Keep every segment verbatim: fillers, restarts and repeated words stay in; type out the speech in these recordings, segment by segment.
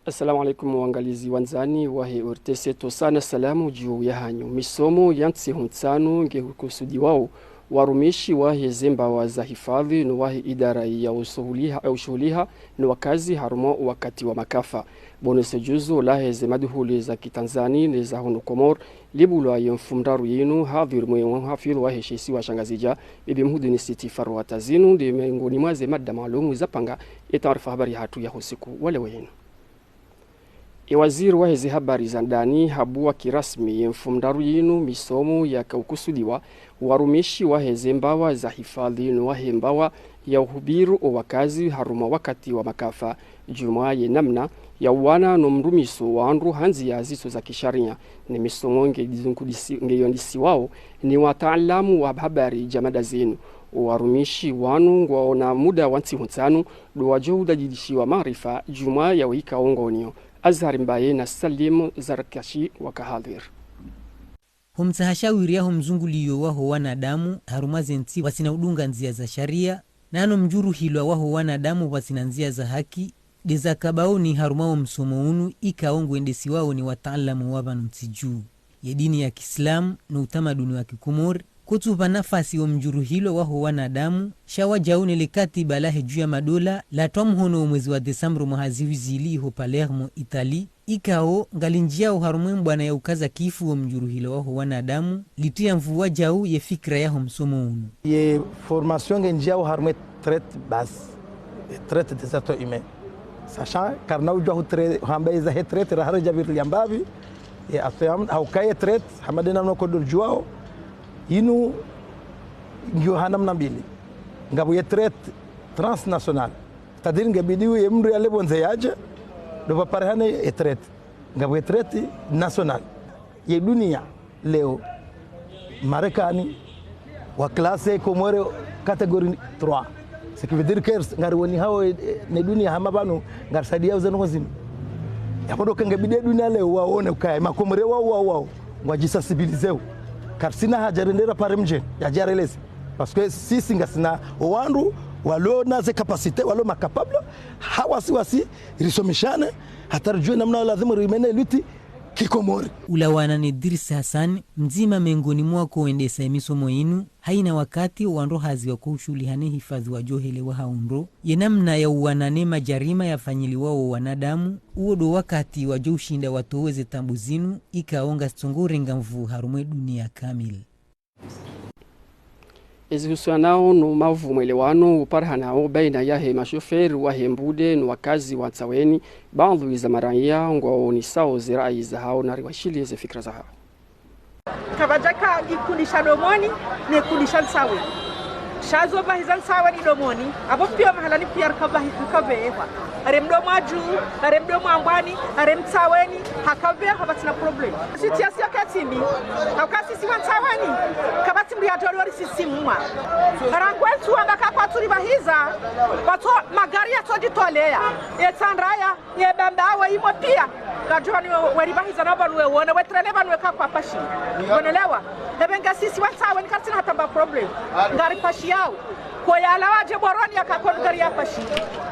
Assalamu alaikum, waangalizi wandzani wahe O R T C, ntsontsi na salamu dju yahanyu. Misomo ya ntsihu ntsanu ngehukusudiwao warumishi wahe zembawa za hifadhi no wahe idara ya ushuhuliha, ya ushuhuliha no wakazi harumwa wakati wa makafa. Bonese djuzo lahe ze maduhuli za kitanzani ne za hunu Komori libulwa ye mfumoraru yinu hadhwiri mwe hafidhu wahe she isiwa sha Ngazidja, Bibi Mhuduni Siti Farwata. Zinu nde mengoni mwa ze mada maalumu zapanga ye taarifa habari yahatru ya usiku wa leo yinu. Ye waziri wahe ze habari za ndani habuwa kirasmi ye mfumoraru yinu misomo yakaukusudiwa warumishi wahe ze mbawa za hifadhi no wahe mbawa ya uhubiri o wakazi harumwa wakati wa makafa, djumwa ye namna ya uwana no mrumiso wa wandru ha ndziya zitso za kisharia. Ne misomo nge dizungudisi-, ngeyondisiwao ni wataalamu wa habari dja mada zinu. O warumishi wanu ngwaona muda wa ntsihu ntsanu ndo wadjo udjadidishiwa maarifa djumwa ya wika ongoniyo. Azhar Mbaye na Salim Zarkashi waka hadhwiri. Ho mtsaha shawiri yaho mzunguliyo waho wanadamu harumwa ze ntsi pvwatsina udunga ndziya za sharia, nano mdjuruhilwa waho wanadamu pvwatsina ndziya za haki, nde zaka baoni harumwa wo msomo unu ikao ngwendesiwao ni wataalamu wa pvanu ntsi dju. Ye dini ya kiislamu no utamaduni wa kikomori, kutsu pva nafasi wo mdjuruhilwa waho wanadamu, sha wadjau ne le katiba lahe dju ya madola latwa mhono wo mwezi wa desambru mwaha zihwi zili iho Palermo, Italie, ikao ngalindjiao harumwa ye mbwana ya ukaza kifu wo mdjuruhilwa waho wanadamu, litria nvu wadjau ye fikira yaho msomo unu. Ye formation ngendjiao harumwa ye traite base, ye traite des êtres humains. Sachant karina udjua hu trai-, hamba eza he traite raha redja pviri liamba pvi, ye asweyam, hauka ye traite, hama ndena mna kodo djuao, inu ngiyo ha namna mbili. Ngapvo ye traite transnationale. C'est-à-dire ngebidi ye mndru yale pvondze yadje, ndo pvaparihane ye traite. Ngapvo ye traite nationale. Ye dunia leo, Marekani, wa classé Komori catégorie trois. Ce qui veut dire que ngariwonihao, eh, ne dunia hama pvanu, ngarisaidiao ze ndrongoo zinu. Yapvo ndo ka ngebidi ye dunia leo waone ukaya, makomori wao, wao, wao, ngwadjisensibiliseo. Karitsina haja rende rapare mdjeni, yadje yareleze. Parce que sisi ngasina wandru, walo na ze capacité, walo ma capable, ha wasi wasi, risomeshane, hata ridjue namna lazimu rimene lutte kikomori. Ulawana ne Idriss Hassan, mdzima mengoni mwa wako wendesa ye misomo inu, haina wakati wo wandru hazi wako ushuhuliha ne hifadhi wadjo helewa ha undro, ye namna ya uwana ne majarima yafanyiliwao wanadamu, uwo ndo wakati wadjo ushinda watowe ze taabu zinu, ikao ngazitsongo urenga nvu harumwa ye dunia kamili. Ezihusianao no mavu mwelewano uparihanao baina yahe mashoferi wahe mbude no wakazi wa Ntsaweni, baadhwi za maraya ngwaonisao ze rai zahao na riwashiliye ze fikira zahao. Kapvadjaka ikundi sha Domoni ne kundi sha Ntsaweni. Sha zo pvahiza Ntsaweni Domoni, apvo piya mahalani piya rikapvahi-, rikapvehwa. Are mdomo wa dju, are mdomo wa mbwani, are Mtsaweni, hakapvehwa kapvatsina problème. Situation katsi mbi, hauka sisi wa Ntsaweni, kapvatsi mbi ya tolori sisi mwa. Rangu entsu wamba ka kwatsu ripvahiza, pvatso magari yatsodjitoleya, ye Tsandraya, ye Bamba, we imo piya. Kadjuwa ni we, we ripvahiza na pvanu we wone, we trene pvanu we kakwa pashi. Wonelewa? Ebe nga sisi wa Ntsaweni karitsina hata mba problème. Ngaripashiyao. Ko yalawa dje Moroni yaka kwendru gari ya pashi.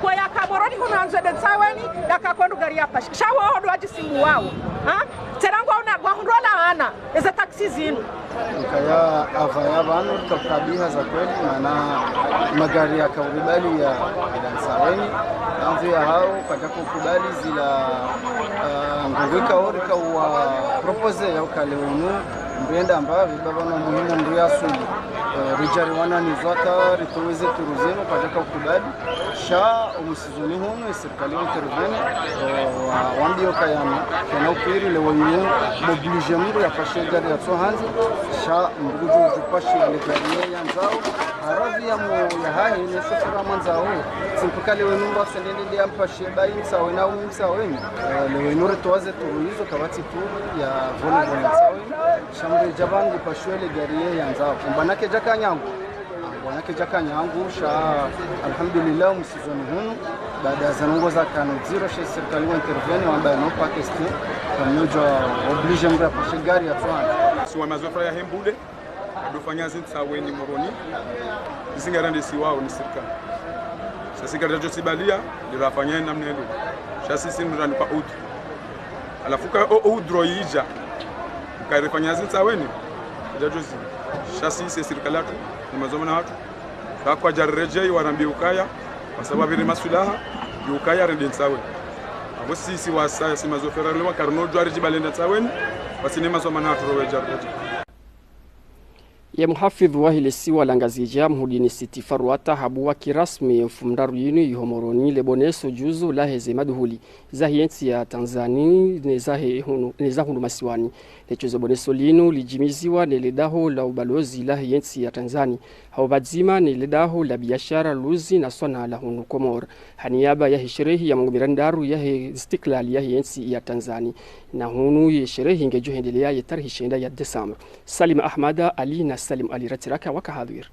Ko yaka Moroni hunu handzo ende Ntsaweni yaka kwendru gari ya pashi. Sha wo ndo wadjisimbuwao. Ha? Tsena ngwaona, ngwahundrwa laana. Eze taxi zinu. Ukaya apvaya pvanu rikakubali ha za kweli, mana magari yaka uribali ya, ya Ntsaweni. Anvu ya hao, kwadjaka ukubali zila, ah, ngongo ikao rika uwa proposé ya ukaya unu, mrenda amba, pvipva pvanu muhimu mri asuli. Eh, ridja riwana ni zwaka, ritowe ze turu zinu, kwadjaka ukubali. Sha, omusizoni hunu, ye sirikali wa intervenir, eh, wa, wambiyo kayana, kena ukwiri leo inu, m'obligé mndru yapashe gari yatso handzi, sha, mndru djo, djo pashe le gari ye yandzao, harazi ya mu, ya hahe, ne shofera mwandzao, tsi mpaka leo inu mba sendele de yampashe bayi Ntsaweni au Mtsaweni. Eh, leo inu ritowa ze turu izo, kapvatsi turu ya vole vole Ntsaweni. Sha mndru dja pvanu ngupashiwe le gari ye yandzao. Mbwana kedjaka nyangu. Mbwana kedjaka nyangu, sha, alhamdulillah, omusizoni hunu, baada ya ze ndrongoo zakana ziro, she sirikali wa intervenir, wamba no pas question, kamnodjo obligé mndru yapashe gari yatso handzi. Si wa mazofra yahe mbude, ndo ufanya zi Ntsaweni Moroni, zi ngarendesiwao ni sirikali. Sirikali yadjo sibalia, ndilo afanya namna ilo. Sha sisi ndo randikwa udhuru. Halafu ka o, o udhuru idja, uka rifanya hazi Ntsaweni, idja juzi. Sha sisi sirikali yatru, ne mazomana watru, ka kwadja redjei warambi ukaya, kwa sababu ile maswilaha, ukaya rende Ntsaweni. Apvo sisi wasaya, si mazofera lewa, karino djwari djibalenda Ntsaweni, wasi ne mazomana watru rowe djari redjei. Ye muhafidhu wahe lesiwa la Ngazidja, Mhudini Siti Farwata, habuwa kirasmi ye mfumoraru yinu iho Moroni leboneso djuzu laheze maduhuli zahe yentsi ya Tanzani ne zahe hunu, ne za hunu masiwani. Lechuzo boneso linu lidjimiziwa ne ledaho la ubalozi lahe yentsi ya Tanzani, ha upvadzima ne ledaho la biashara, luzi na swana la hunu Komori. Ha niaba yahe sherehi ya mengo mirandaru yahe istiklali yahe yentsi ya Tanzani. Na hunu ye sherehi ngedjo hendelea ye tarehi shenda ya Desambre. Salim Ahmada Ali na Salim Ali Ratiraka waka hadhwir.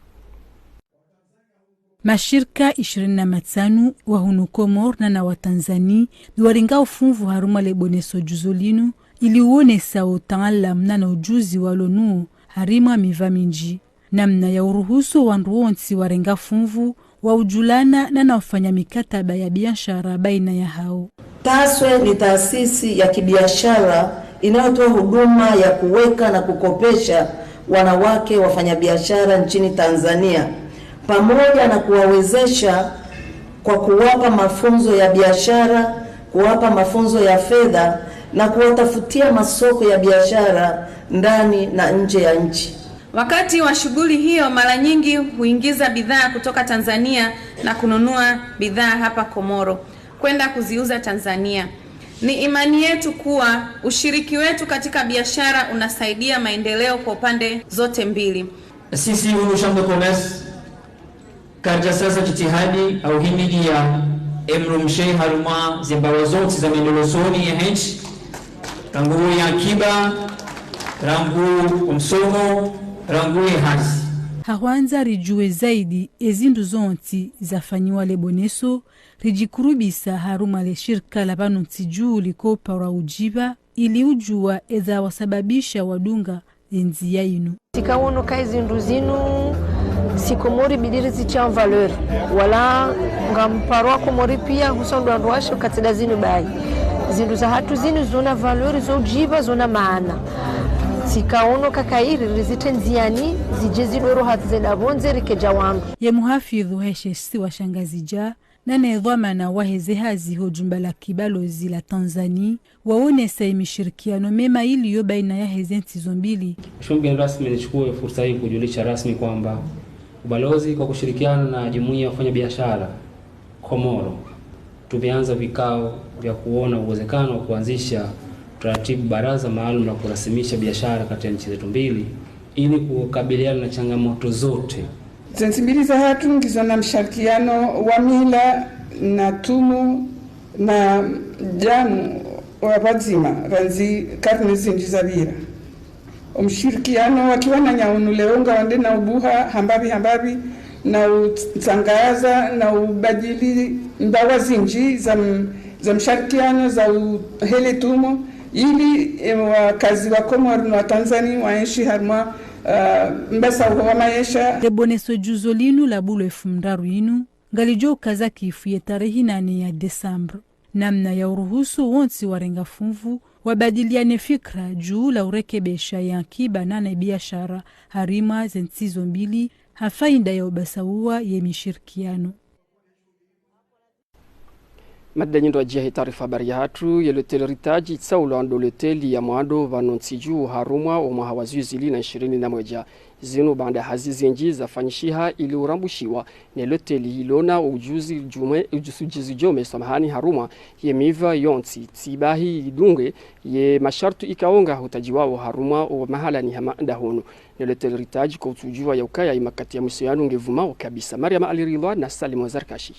Mashirika ishirini na matsanu wa hunu Komori na na wa Tanzani, ndo warenga ufunvu harumwa leboneso djuzo linu, ili uonesa utaalamu na na ujuzi walo nuo harumwa miva mindji. Namna ya uruhusu wandru wontsi warenga funvu, wa ujulana na na ufanya mikataba ya biashara baina yahao. Taswe ni taasisi ya kibiashara inayotoa huduma ya kuweka na kukopesha wanawake wafanyabiashara nchini Tanzania, pamoja na kuwawezesha kwa kuwapa mafunzo ya biashara, kuwapa mafunzo ya fedha na kuwatafutia masoko ya biashara ndani na nje ya nchi. Wakati wa shughuli hiyo, mara nyingi huingiza bidhaa kutoka Tanzania na kununua bidhaa hapa Komoro kwenda kuziuza Tanzania. Ni imani yetu kuwa ushiriki wetu katika biashara unasaidia maendeleo kwa pande zote mbili. Sisi hunu Chambre de Commerce, karidja sasa jitihadi au himidiya emdrumshe harumwa zembawa zontsi za maendeleo usoni yahe ntsi, rangu ya akiba, rangu umsomo, rangu ye hazi. Ha hwandza ridjuwe zaidi ezindru zontsi zafanyiwa leboneso, ridjikurubisa harumwa le shirika la pvanu ntsi dju liko parwa udjiba, ili udjuwa eza wasababisha wadunga endziya inu. Tsika wono ka ezindru zinu, si Komori bidi rizitrie en valeur. Wala ngamparo wa Komori pia, hususwan wandru washe, ukatsi nda zinu bahi. Zindru zahatru zinu zona valeur, zo udjiba, zona maana. Tsika wono ka kayiri rizitrie ndziani, zidje zidwero hatru zenda pvondze rike dja wandru. Ye muhafidhu wahe she isiwa sha Ngazidja, na ne dhwamana waheze hazi ho jumba la kibalozi la Tanzani, waonesa ye mishirikiano mema iliyo baina yaheze ntsi zo mbili. Mheshimiwa mgeni rasmi, nichukue fursa hii kujulisha rasmi kwamba ubalozi kwa kushirikiana na jumuiya ya wafanyabiashara Komoro, tumeanza vikao vya kuona uwezekano wa kuanzisha taratibu baraza maalum la kurasimisha biashara kati ya nchi zetu mbili ili kukabiliana na changamoto zote. Ze ntsi mbili zahatru ngizo na msharikiano wa mila na tumu na jamu wa pvadzima randzi karne zindji zapvira. Omshirikiano wa kiwananya unu leo ngawandre na ubuha hambapvi hambapvi, na utsangaza, na ubadili mbawa zindji za m-, za msharikiano, za uhele tumo, ili, e, wakazi wa Komori na wa Tanzania waenshi harumwa, ah, mbasa uho wa maesha. Leboneso djuzo linu la bulo efu mdraru inu, ngalidjo ukaza kifu ye tarehi nane ya Desambre. Namna ya uruhusu wontsi warenga funvu wabadiliane fikra dju la urekebesha ye akiba na ne biashara harumwa ze ntsi zo mbili, ha faida ya ubasauwa ye mishirikiano. Mada nyindji ya he taarifa habari yahatru, ye loteli Ritaj itsaulwa ndo loteli ya mwando pvanu ntsi dju harumwa omwaha wa zihwi zili na ishirini na mwedja. Zinu baanda hazi zindji zafanyishiha ili urambushiwa ne loteli ilona ujuzi djume, ujuzi, ujuzi djume, samahani, harumwa ye miva yontsi, tsi bahi idunge ye mashartu ikao ngahutajiwao harumwa o mahalani hama nda hunu. Ne loteli Ritaj ko utsudjuwa ya ukaya imakati ya mwiso yanu ngevumao kabisa. Mariam Ali Ridhwan na Salim Zarkashi.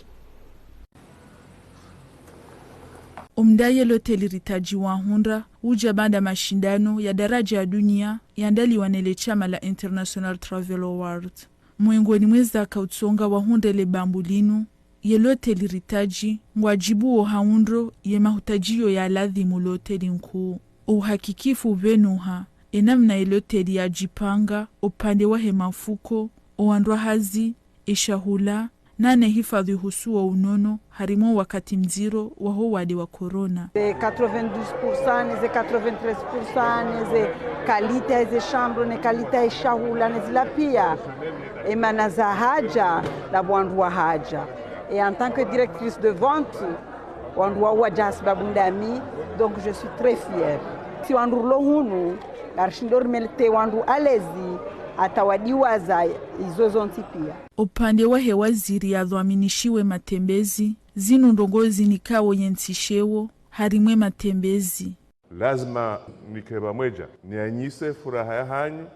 Omda ye loteli Ritaj wahundra, udja baanda mashindano ya daraja ya dunia yandaliwa ne le shama la International Travel Award. Mwengoni mwa eza ka utsonga wahundre le bambu linu, ye loteli Ritaj ngwadjibuo ha undro ye mahutajiyo ya ladhimu loteli nkuu. Uhakikifu upvenuha, e namna ye loteli yadjipanga, opvande wahe mafuko, owandru wa hazi, e shahula, Nane hifadhwi husu wo unono harimwa wakati mdziro waho wade wa corona. Ze quatre-vingt-douze pour cent, ne ze quatre-vingt-treize pour cent, ne ze qualité, ze chambre, ne qualité, shahula, ne zila pia. E mana za haja, na wandru wa haja. Et en tant que directrice de vente, wandru wa waja sababu ndami, donc je suis très fière. Si wandru rilo hunu, ngarishindo rimelete wandru alezi, hata wadiwaza izo zontsi pia. Upande wahe waziri yadhwaminishiwe matembezi, zinu ndrongoo zinikao yentsi sheo harimwa e matembezi. Lazima nike pvamwedja, nianyise furaha ya hanyu,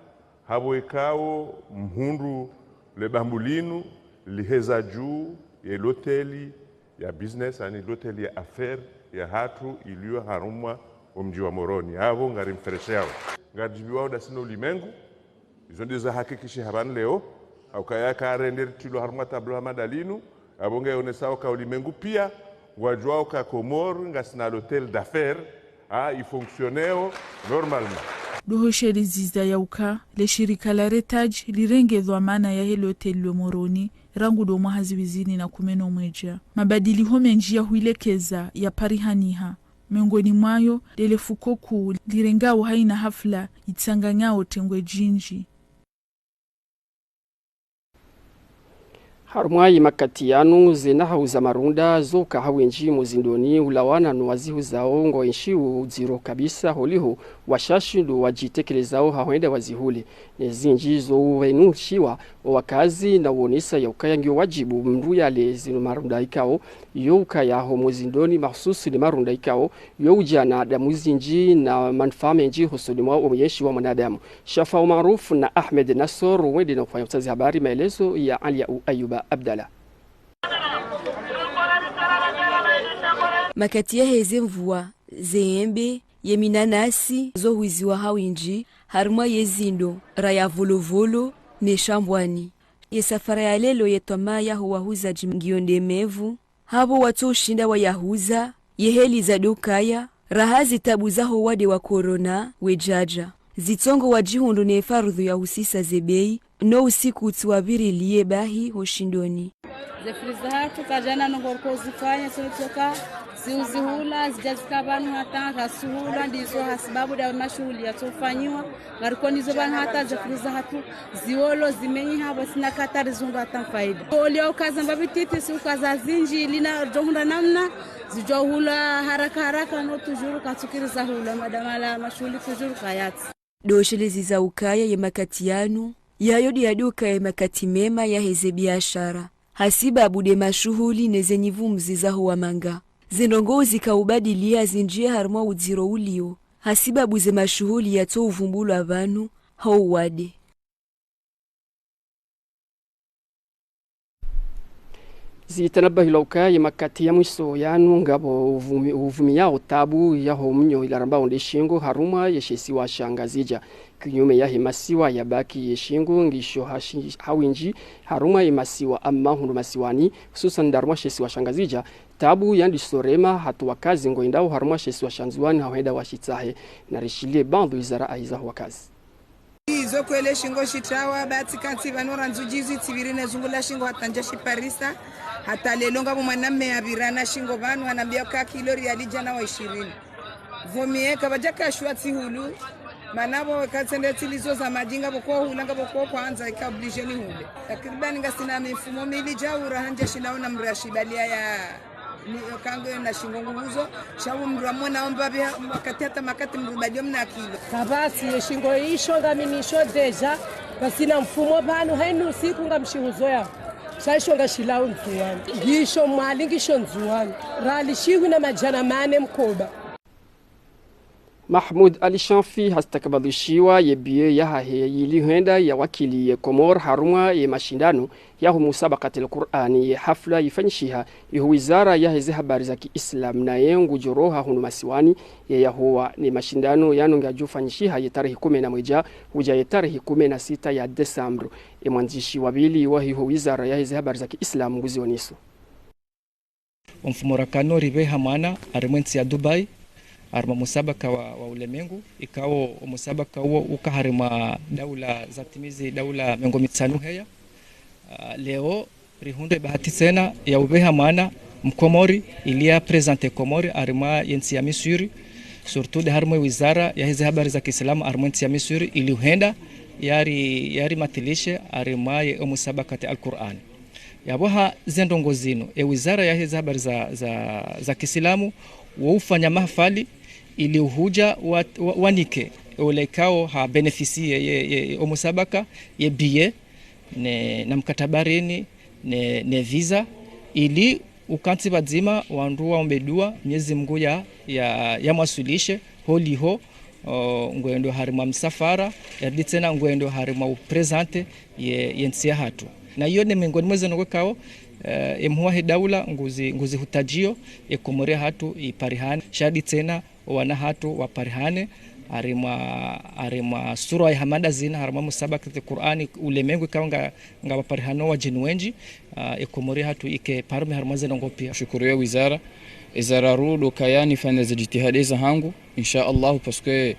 hapvo ikao mhundru le bambu linu liheza juu ye loteli ya business, yaani loteli ya affaire ya hatru ilio harumwa o mdji wa Moroni. Apvo ngarimferesheyao. Ngaridjiviwao ndasi no ulimengu, izo ndizo zahakikishiha pvanu leo, haukaya karende ritilwa harumwa tablo hama ndalinu, apvo ngeonesao ka ulimengu pia, ngwadjuao ka Komori ngasina l'hôtel d'affaires, ha, ifonctionneo normalement. Dohosheleziza yauka, le shirika la Retaj lirenge dhwamana yahe loteli le Moroni, rangu ndo mwaha zihwi zili na kume no mwedja. Mabadiliho mendji ya huilekeza ya parihaniha. Miongoni mwayo, lele fuko kuu lirengao haina hafla itsanganyao tengwe djindji. Harumwa ye makati yanu, ze nahau za marunda zoka ha wendji mo zindoni ulawana no wazihuzao ngwaenshio udziro kabisa holiho washashi ndo wadjitekelezao ha hwenda wazihule. Ne zindji zo uvenushiwa o wakazi na uonesa yaukaya ngiyo wadjibu mndru yale zinu marunda ikao, yo ukaya ho mo zindoni mahususu ni marunda ikao, yo udjana damu zindji na manufaa mendji hosoni mwa o mwenyeshi wa mwanadamu. Shafa Umaruf na Ahmed Nassor wende na ufanya utsazi habari, maelezo ya Aliya Ayuba Abdallah. Makati yaheze mvua, ze embe, ye minanasi, zo hwiziwa ha windji, harumwa ye zindo, raya Volovolo, ne Shambwani. Ye safara ya lelo ye twamaa yaho wahuzadji ngiyo ndemevu, hapvo watso ushinda wayahuza, ye heli za ndo ukaya, raha zitabu zaho wade wa corona, wedjadja. Zitsongo wadjihundru ne farudhu ya husisa ze bei, no usiku utsi wapvirilie bahi ho shindoni. Ze fruits zahatru kadjana ndrongoo riko zifanya, tsono tsoka, ziuzihula, zidja zika pvanu hata, kasuhula, ndizo hasibabu nda mashuhuli yatsofanyiwa, ngariko nizo pvanu hata ze fruits zahatru, ziolo, zimenyi hapvo, sina kata rizungu hata faida. Olio ukaza mbapvi titi, si ukaza zindji, lina djohundra namna, zidjohula haraka haraka, no toujours katsukiri zahula, madama la mashuhuli toujours kayatsi. Dosheleziza ukaya ye makati yanu, yayo ndiyo yadoka ye makati mema yaheze biashara. Hasibabu nde mashuhuli ne ze nyivumzi zaho wamanga. Ze ndrongoo zika ubadilia zindjie harumwa udziro ulio. Hasibabu ze mashuhuli yatso uvumbulwa pvanu, ho uwade. Zitanabahilwa ukaya ye makati ya mwiso yanu ngapvo uvumi-, uvumiyao tabu yaho mnyo ilarambao nde shingo harumwa ye shesiwa sha Ngazidja. Kinyume yahe masiwa yabaki ye shingo ngisho hashi-, ha windji harumwa ye masiwa amma hunu masiwani, hususan nda harumwa shesiwa sha Ngazidja, tabu yandiso rema hata wakazi ngwendao harumwa shesiwa sha Ndzuwani ha hwenda washitsahe. Na rishilie baadhwi za rayi zaho wakazi. Izo kweli shingo shitrawa, bati kantsi pvanu randzu djizi tsipviri ne zungu la shingo hata ndja shiparisa. Hata lelo ngapvo mwanamme yapvira na shingo pvanu, hanambia ka kilo riali djana wa ishirini. Pvo mie kapvadjaka shwa tsihulu, mana pvo katsende tsilizo za madji ngapvo ko hula ngapvo ko kwandza ika obligé nihule. Takriban ngasina mifumo mili djaura handja shinaona mrashi balia ya Ni kango na shingo nguhuzo, sha wo mndru amwona omba pvia makati hata makati mndru badio mna kilo. Kapvatsi ye shingo isho ngaminisho déjà, ngasina mfumo pvanu, hainu siku ngamshihuzo ya. Sha isho ngashilao Ndzuwani. Ngisho Mwali, ngisho Ndzuwani. Rali shihwi na madjana mane mkoba. Mahmoud Ali Shanfi hastakabadhishiwa ye biye yahahe yili hwenda yawakili ye Komori harumwa ye mashindano yaho musabakatil Qur'ani ye hafla yifanyishiha iho wizara yaheze habari za kiislamu naye ngudjoroha hunu masiwani ye yahuwa ne mashindano yanu ngayadjofanyishiha ye tarehi kume na mwedja hudja ye tarehi kume na sita ya desambru. Ye mwandzishi wa pvili wahe iho wizara yaheze habari za kiislamu nguzioniso. Omfumo rakano ripveha mwana harimwa entsi ya Dubai, harimwa musabaka wa, wa ulemengu, ikao omusabaka uwo uka harimwa daula zatimizi daula mengo mitsanu heya. Ah, leo Rihundre bahati tsena ya upveha mwana Mkomori ili ya présenter Komori harimwa ye ntsi ya Misri, surtout de harimwa ye wizara ya heze habari za kiislamu harimwa ye ntsi ya Misri, ili uhenda yari, yari mathilishe harimwa ye omusabakati Al-Qur'an. Yapvo ha ze ndrongoo zinu, e wizara ya heze habari za, za, za kiislamu, wo ufanya mahafali ili uhudja wa, wa, wanike, ule ikao ha bénéficier ye, ye, ye omusabaka, ye billet, ne, na mkatabarini, ne, ne visa, ili ukantsi pvadzima wandru waombe dua, Mwenyezi Mungu ya, ya, ya mwaswilishe, holiho, o, ngwendo harimwa msafara, yaridi tsena ngwendo harimwa uprésenter ye, ye ntsi yahatru. Na iyo ne miongoni mwa ze ndrongoo ikao, eh, e mhuu wahe daula nguzi, nguzi hutadjio, e Komori yahatru iparihane, sha yaridi tsena owana hatru waparihane, harimwa, harimwa sura ya hamada zina, harimwa musabakati Qur'ani, ulemengu ikao nga, nga waparihano wadjeni wendji, ah, e Komori yahatru ike parmi harimwa ze ndrongoo pia. Shukuru ye wizara, e wizara ru ndo kaya nifanya ze djitihadi zahangu, insha Allah, parce que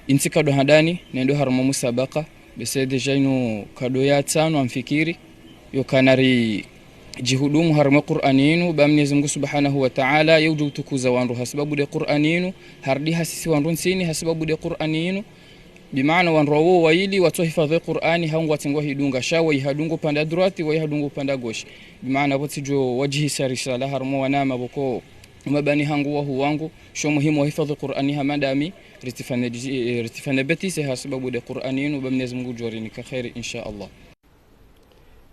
intsi kado handani, nendo harimwa musabaka, bese déjà inu kado ya tsano amfikiri, yo kana ri djihudumu harimwa Qur'ani inu, ba Mwenyezi Mungu Subhanahu wa Ta'ala, ye udjo utukuza wandru hasibabu de Qur'ani inu, haridi hasisi wandru ntsini hasibabu de Qur'ani inu. Bimaana wandru wawo wayili watso hifadhwi Qur'ani, hau ngwatsengwa hidunga, sha wayi hadunga upande droite, wayi hadunga upande gauche. Bimaana pvo tsidjo wadjihisa risala harimwa wanama pvoko, umabani hangu wahu wangu, sho muhimu wahifadhwi Qur'ani hama ndami, ritsifanye, ritsifanye bêtise hasibabu de Qur'ani inu, ba Mwenyezi Mungu djo rinika kheri, insha Allah.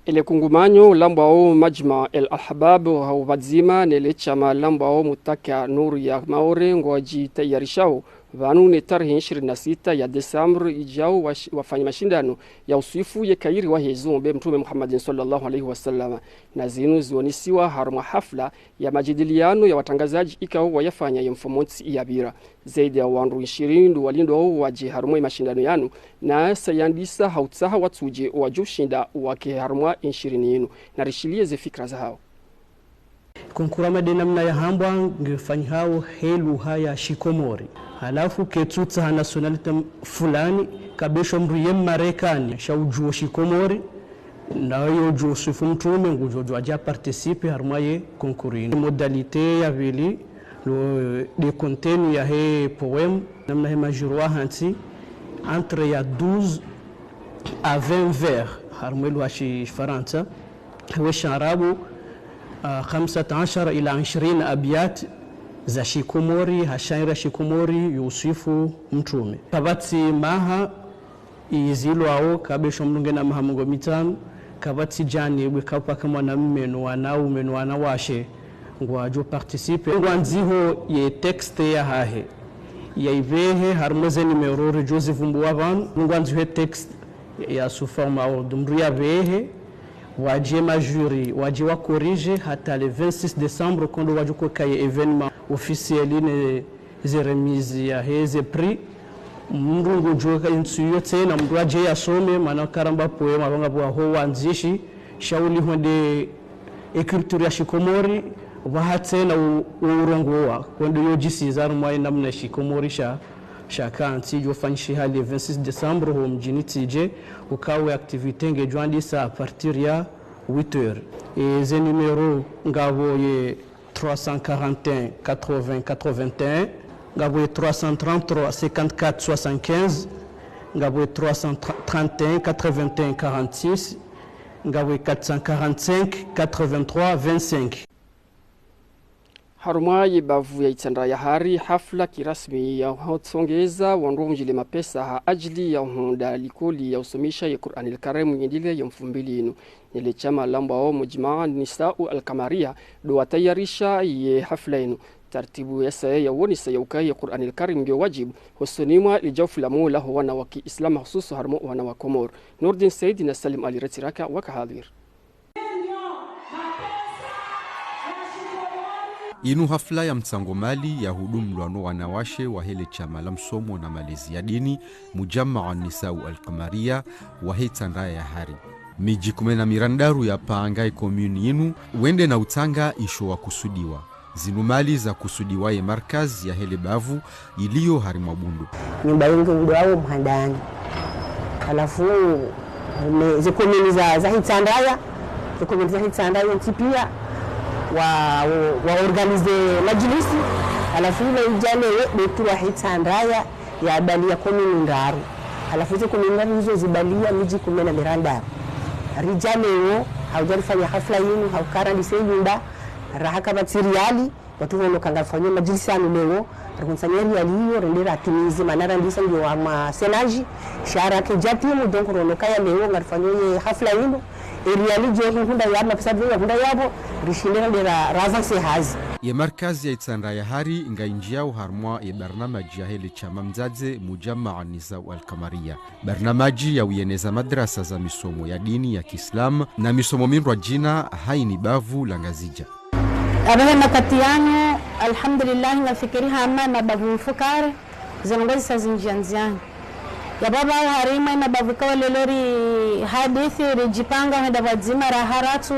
Ele kungumanyo lambwao Majma El Ahbab hau pvadzima nele shama lambwao Mutaka Nuru ya Maore ngwadjitayarishao pvanu ne tarehi ishirini na sita ya Desambre idjao wash-, wafanye mashindano ya uswifu ye kayiri wahe zumbe Mtrume Muhammadin swallallahu alayhi wa sallam. Na zinu zionesiwa harumwa hafla ya majadiliano ya watrangazadji ikao wayafanya ye mfumontsi yapvira. Zaidi ya wandru ishirini ndo walindwao wadje harumwa ye mashindano yanu, na sayandisa ha utsaha watsudje wadjo ushinda wake harumwa ye ishirini yinu. Na rishiliye ze fikira zahao. Concours hama de namna yahambwa ngefanyihao he lugha ya Shikomori. Halafu ketsu tsaha nationalité fulani, kabesho mdru ye Mmarekani, sha udjuo Shikomori, naye udjuo uswifu Mtrume, ngudjo djuwa adje a participer harumwa ye concours yinu. Modalité ya pvili, lo, de contenu yahe poème, namna he majuru wa hantsi, entre ya douze à vingt vers, harumwa e lugha ya Shifarantsa, we Shiarabu, ah, خمسة عشر إلى عشرين أبيات za Shikomori, ha shairi ya Shikomori, yo uswifu Mtrume. Kapvatsi maha izilwao, kabesho mdru ngena maha mengo mitsanu, kapvatsi djani bwe kapvwaka mwanamme no wanaume no wanawashe ngwadjo participer. Ngwandziho ye texte yahahe, yaipvehe harumwa ze numéro ridjo zivumbuwa pvanu, ngwandziho ye texte ya sous forme ordre, mdru yapvehe, wadje majuri, wadje wa corriger, hata le vingt-six décembre, kondo wadjo koka ye événement officiel ne ze remise yahe ze prix. Mdru ngudjo ka intsu iyo tsena, mdru adje yasome, mana karamba poème, apvanga pvwa ho wandzishi, sha uliho nde écriture ya Shikomori, pvaha tsena u, u urongowa, kondo yo djisiza harumwa ye namna Shikomori sha, sha kantsi, djo fanyishiha le vingt-six décembre, ho mdjini Tsidje, ukao ye activité ngedjo andisa à partir ya huit heures. E ze numéro ngapvo ye trois cent quarante et un quatre-vingts quatre-vingt-un, ngapvo ye trois cent trente-trois cinquante-quatre soixante-quinze, ngapvo ye trois cent trente et un quatre-vingt-un quarante-six, ngapvo ye quatre cent quarante-cinq quatre-vingt-trois vingt-cinq. Harumwa ye bavu ya Itsandra ya hari, hafla kirasmi ya hutsongeza wandru wamdjile mapesa ha adjili ya uhundra likoli ya usomesha ye Qur'an al-Karim yendele ye mfumbili yinu. Nele shama lambwao Mujmaa Nisau al-Qamariya ndo watayarisha ye hafla yinu. Tartibu ya saya ya uonesa ya ukaya ye Qur'an al-Karim ngiyo wajibu, hosoni mwa lidjaufu la mula ho wana wa kiislamu, hususu harumwa wana wa Komori. Nurdin Said na Salim Ali Ratiraka waka hadhir. Inu hafla ya mtsango mali ya hudumlwa no wanawashe wahe le shama la msomo na malezi ya dini, Mujmaa Nisau al-Qamariya, wahe Itsandra ya hari. Midji kume na mirandraru ya panga ye commune yinu, wende na utsanga isho wakusudiwa. Zinu mali zakusudiwa ye markaz yahe le bavu iliyo harimwa Bundu. Nyumba yingi ndo awo mhandani. Halafu, me, ze commune za, za Itsandra ya, Commune za Itsandraya yontsi pia wa, wa organiser majlisi, halafu ile idja leo betru wa Itsandraya ya baliya commune ndraru. Halafu izo commune ndraru izo zibaliya midji kume na mirandaru. Ridja leo, hauja rifanya hafla yinu, hauka randise nyumba, raha kapvatsi riali, watru rono ka ngarifanyao majlisi yanu leo, rihuntsanya riali iyo, rende ratimize, mana randisa ndio wa ma senage, sha rake djatimu, donc rono kaya leo, ngarifanyao ye hafla yinu, e riali djo hihundra ya mapesa djo ya hundra yapvo, rishinde rende ra, ra avancer hazi. Ye markazi ya Itsandraya hari, ngaindjiao harumwa ye barnamaji yahe le shama mdzadze, Mujamaa Nisa Al Kamariya. Barnamaji ya uyeneza madrasa za misomo ya dini ya kiislamu, na misomo mindrwadjina, hayina bavu la Ngazidja. Apvahe makati yanu, alhamdulillah, ngafikiri hama mabavu mfukare, zinu ngozisa zindjia ndziani. Yapvo pvao harimwa mabavu kao leo ri hadisi, ridjipanga hwenda pvadzima raha ratsu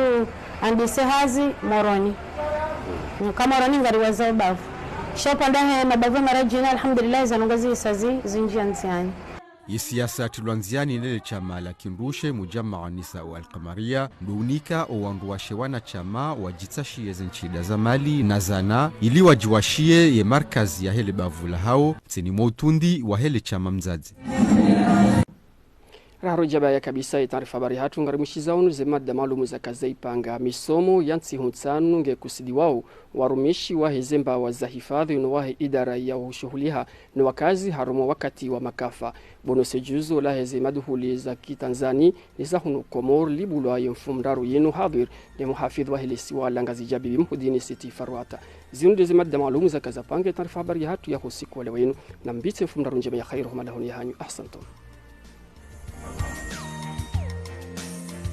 andise hazi Moroni. Ka Moroni ngariwazao bavu. Sha upande wahe mabavu maradjina, alhamdulillah, zinu ngozisa zi, zindjia ndziani. Ye siasa yatrilwa ndziani nele shama la kindrushe Mujamaa Nisa Al Kamariya, ndo unika owandru washe wanashama wadjitsashiye ze nshida za mali na zana, ili wadjiwashiye ye markazi yahe le bavu lahao, ntsini mwa utundi wahe le shama mdzadze. Raha rodjabaya kabisa ye taarifa habari hatru, ngarimwishizao nu ze mada maalumu zaka zaipanga. Misomo ya ntsihu ntsanu ngekusudiwao warumishi wahe ze mbawa za hifadhi no wahe idara ya hushuhuliha no wakazi harumwa wakati wa makafa. Bono sedjuzo lahe ze maduhuli za kitanzani ne za hunu Komori libulwa ye mfumoraru yinu hadhwir ne muhafidhu wahe le siwa la Ngazidja Bibi Mhudini Siti Farwata. Zinu nde ze mada maalumu zaka zapanga ye taarifa habari yahatru ya usiku wa leo yinu. Namubitse mfumoraru ndjema ya kheri homa dahoni yahanyu. Ahsantum.